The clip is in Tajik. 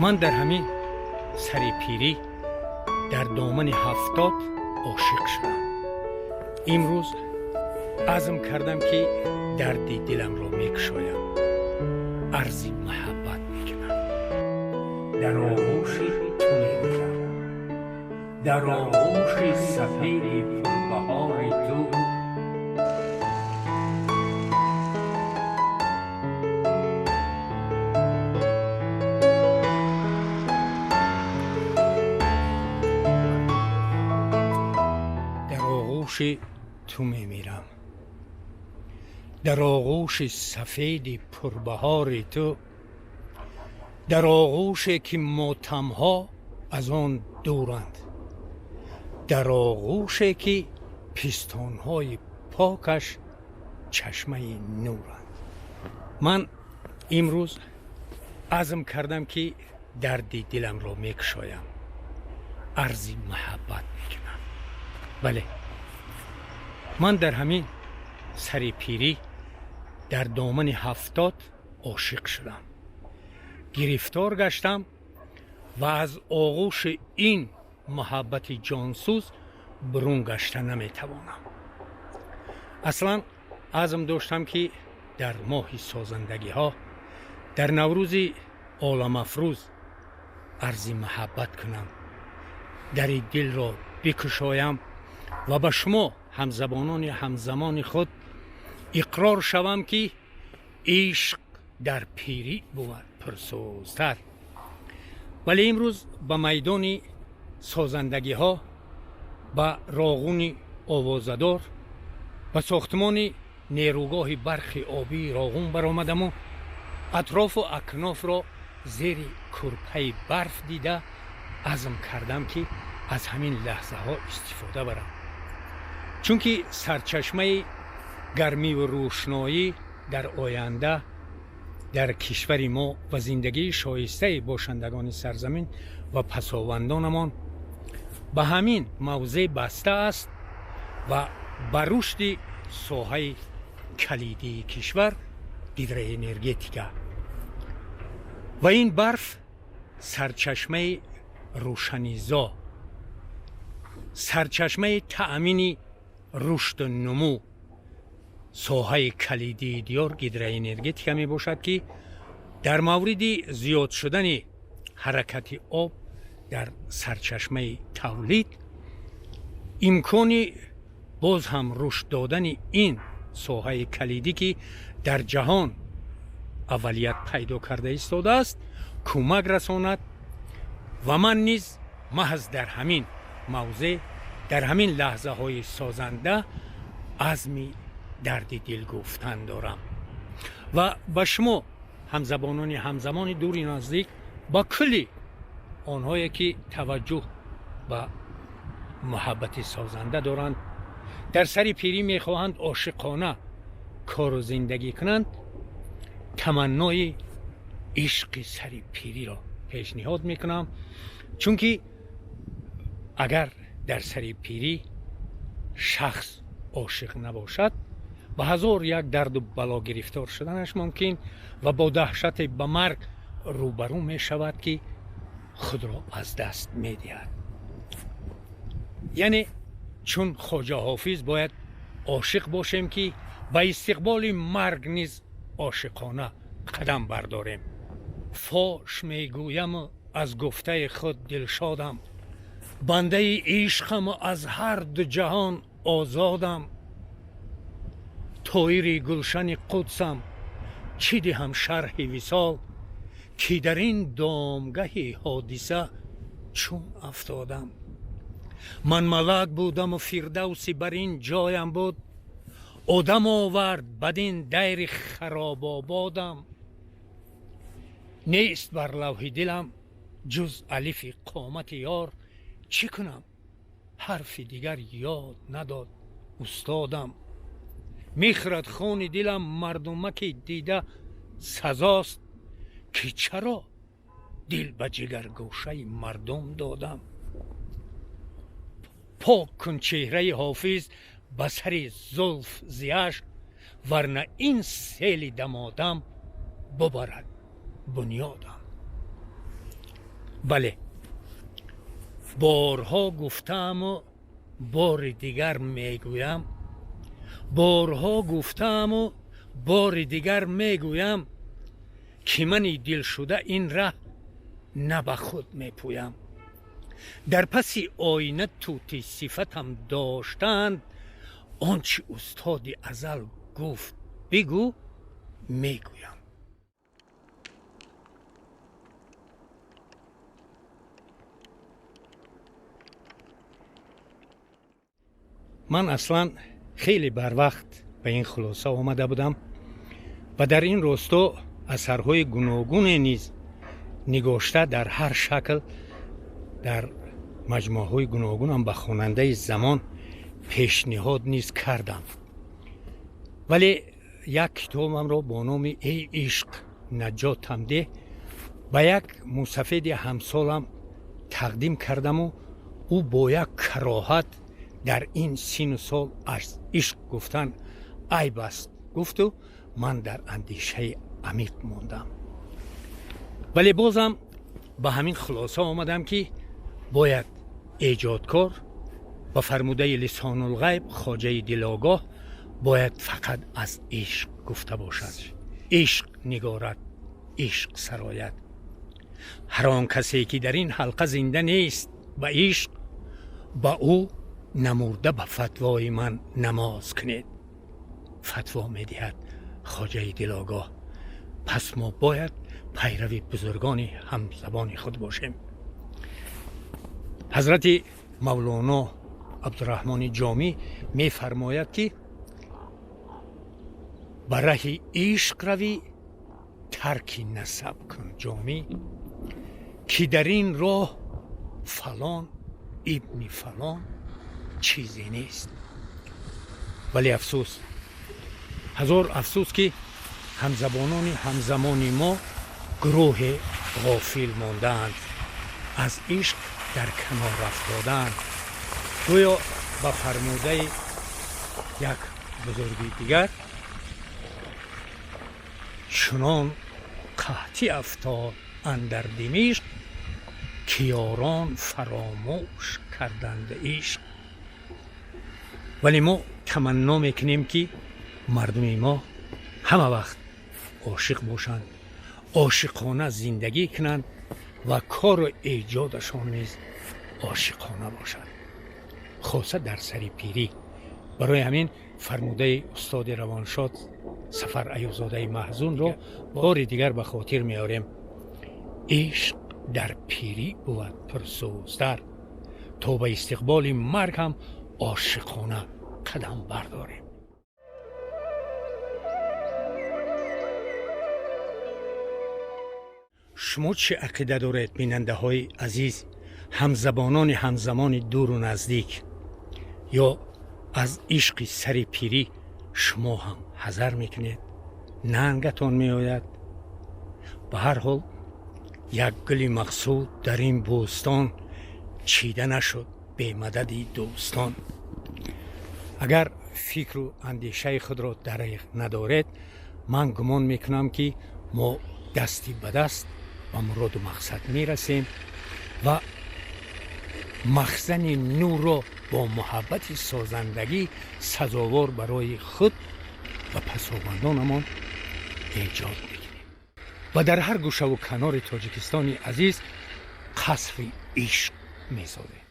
Ман дар ҳамин сари пирӣ, дар домани 70 ошиқ шудам. Имрӯз азм кардам, ки дарди диламро мекушоям, арзи муҳаббат мекунам. Дар оғӯши ту мемирам, дар оғӯши сафеди пурбаҳори ту. Дар оғӯши ту мемирам, дар оғӯши сафеди пурбаҳори ту, дар оғӯше, ки мотамҳо аз он дуранд, дар оғӯше, ки пистонҳои покаш чашмаи нуранд. Ман имрӯз азм кардам, ки дарди диламро мекушоям, арзи муҳаббат мекунам. Бале, ман дар ҳамин сари пирӣ, дар домани 70 ошиқ шудам, гирифтор гаштам ва аз оғӯши ин муҳаббати ҷонсӯз бурун гашта наметавонам. Аслан азм доштам, ки дар моҳи созандагиҳо, дар Наврӯзи оламафрӯз арзи муҳаббат кунам, дари дилро бикушоям ва ба шумо, ҳамзабонони ҳамзамони худ, иқрор шавам, ки ишқ дар пирӣ бувад пурсӯзтар. Вале имрӯз ба майдони созандагиҳо, ба Роғуни овозадор, ба сохтмони нерӯгоҳи барқи обии Роғун баромадаму атрофу акнофро зери кӯрпаи барф дида, азм кардам, ки аз ҳамин лаҳзаҳо истифода барам, чунки сарчашмаи гармиву рӯшноӣ дар оянда дар кишвари мо ва зиндагии шоистаи бошандагони сарзамин ва пасовандонамон ба ҳамин мавзеъ баста аст ва ба рушди соҳаи калидии кишвар, гидроэнергетика. Ва ин барф сарчашмаи рӯшанизо, сарчашмаи таъмини рушду нумӯ соҳаи калидии диёр, гидроэнергетика мебошад, ки дар мавриди зиёд шудани ҳаракати об дар сарчашмаи тавлид имкони боз ҳам рушд додани ин соҳаи калидӣ, ки дар ҷаҳон аввалият пайдо карда истодааст, кӯмак расонад. Ва ман низ маҳз дар ҳамин мавзеъ, дар ҳамин лаҳзаҳои созанда азми дарди дил гуфтан дорам ва ба шумо, ҳамзабонони ҳамзамони дури наздик, ба кулли онҳое, ки таваҷҷӯҳ ба муҳаббати созанда доранд, дар сари пирӣ мехоҳанд ошиқона кору зиндагӣ кунанд, таманнои ишқи сари пириро пешниҳод мекунам, чунки агар дар сари пирӣ шахс ошиқ набошад, ба ҳазор як дарду бало гирифтор шуданаш мумкин ва бо даҳшате ба марг рӯбарӯ мешавад, ки худро аз даст медиҳад. Яъне чун Хоҷа Ҳофиз бояд ошиқ бошем, ки ба истиқболи марг низ ошиқона қадам бардорем. Фош мегӯяму аз гуфтаи худ дилшодам, бандаи ишқаму аз ҳар ду ҷаҳон озодам. Тоири гулшани қудсам, чӣ диҳам шарҳи висол, ки дар ин домгаҳи ҳодиса чун афтодам. Ман малак будаму фирдавси бар ин ҷоям буд, одам овард бадин дайри харобободам. Нест бар лавҳи дилам ҷуз алифи қомати ёр, чӣ кунам, ҳарфи дигар ёд надод устодам. Мехӯрад хуни дилам мардумаки дида, сазост, ки чаро дил ба ҷигаргӯшаи мардум додам. Пок кун чеҳраи Ҳофиз ба сари зулф зи ашк, варна ин сели дамодам бубарад бунёдам. Бале, борҳо гуфтааму бори дигар мегӯям, борҳо гуфтааму бори дигар мегӯям, ки мани дилшуда ин раҳ на ба худ мепӯям. Дар паси оина тути сифатам доштанд, он чи устоди азал гуфт бигӯ мегӯям. Ман аслан хеле барвақт ба ин хулоса омада будам ва дар ин росто асарҳои гуногуне низ нигошта дар ҳар шакл дар маҷмӯаҳои гуногунам ба хонандаи замон пешниҳод низ кардам. Вале як китобамро бо номи «Эй ишқ, наҷотам деҳ» ба як мусафеди ҳамсолам тақдим кардаму ӯ бо як кароҳат дар ин сину сол аз ишқ гуфтан айб аст гуфту ман дар андешаи амиқ мондам. Вале бозам ба ҳамин хулоса омадам, ки бояд эҷодкор ба фармудаи лисонулғайб хоҷаи дилогоҳ бояд фақат аз ишқ гуфта бошад, ишқ нигорад, ишқ сарояд. Ҳар он касе ки дар ин ҳалқа зинда нест ба ишқ, ба ӯ намурда ба фатвои ман намоз кунед, фатво медиҳад хоҷаи дилогоҳ. Пас мо бояд пайрави бузургони ҳамзабони худ бошем. Ҳазрати Мавлоно Абдураҳмони Ҷомӣ мефармояд, ки ба раҳи ишқ равӣ, тарки насаб кун ҷомӣ, ки дар ин роҳ фалон ибни фалон чизе нест. Вале афсӯс, ҳазор афсӯс, ки ҳамзабонони ҳамзамони мо гурӯҳе ғофил мондаанд, аз ишқ дар канор афтодаанд. Гӯё ба фармудаи як бузурги дигар, чунон қаҳтӣ афтод андар Димишқ, ки ёрон фаромӯш карданд ишқ. Вале мо таманно мекунем, ки мардуми мо ҳама вақт ошиқ бошанд, ошиқона зиндагӣ кунанд ва кору эҷодашон низ ошиқона бошад, хоса дар сари пирӣ. Барои ҳамин фармудаи устоди равоншод Сафар Аюбзодаи Маҳзунро бори дигар ба хотир меорем: ишқ дар пирӣ бувад пурсӯзтар, то ба истиқболи марг ҳам ошиқона қадам бардорем. Шумо чӣ ақида доред, бинандаҳои азиз, ҳамзабонони ҳамзамони дуру наздик? Ё аз ишқи сари пирӣ шумо ҳам ҳазар мекунед, нангатон меояд? Ба ҳар ҳол, як гули мақсуд дар ин бӯстон чида нашуд бемадади дӯстон. Агар фикру андешаи худро дариғ надоред, ман гумон мекунам, ки мо дасти ба даст ба муроду мақсад мерасем ва махзани нурро бо муҳаббати созандагӣ сазовор барои худ ва пасобандонамон эҷод мекунем ва дар ҳар гӯшаву канори Тоҷикистони азиз қасри ишқ месозем.